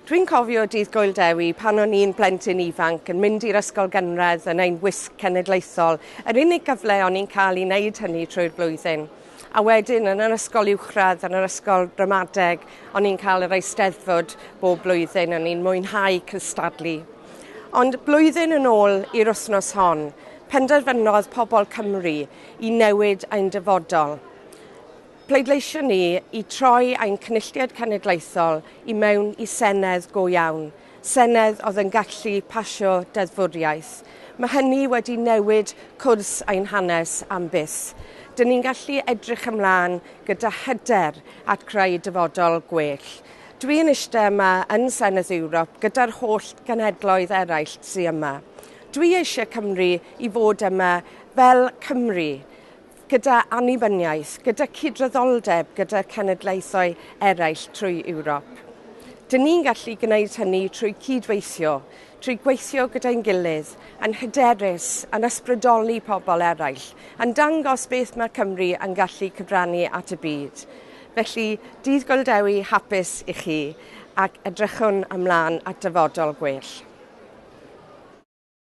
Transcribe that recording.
Dwi'n cofio dydd Gŵyl Dewi pan o'n i'n blentyn ifanc yn mynd i'r ysgol gynradd yn ein wisg cenedlaethol. Yr unig gyfle o'n i'n cael i wneud hynny trwy'r blwyddyn. A wedyn yn yr ysgol uwchradd, yn yr ysgol ramadeg, o'n i'n cael yr eisteddfod bob blwyddyn, o'n i'n mwynhau cystadlu. Ond blwyddyn yn ôl i'r wythnos hon, penderfynodd pobl Cymru i newid ein dyfodol. Pleidleisio ni i troi ein Cynulliad Cenedlaethol i mewn i Senedd go iawn. Senedd oedd yn gallu pasio deddfwriaeth. Mae hynny wedi newid cwrs ein hanes am byth. Dyn ni'n gallu edrych ymlaen gyda hyder at creu dyfodol gwell. Dwi'n eistedd yma yn Senedd Ewrop gyda'r holl genhedloedd eraill sydd yma. Dwi eisiau Cymru i fod yma fel Cymru, gyda annibyniaeth, gyda cydraddoldeb, gyda cenedlaethau eraill trwy Ewrop. Dyn ni'n gallu gwneud hynny trwy cydweithio, trwy gweithio gyda'n gilydd, yn hyderus, yn ysbrydoli pobl eraill, yn dangos beth mae Cymru yn gallu cyfrannu at y byd. Felly, dydd Gŵyl Dewi hapus i chi ac edrychwn ymlaen at dyfodol gwell.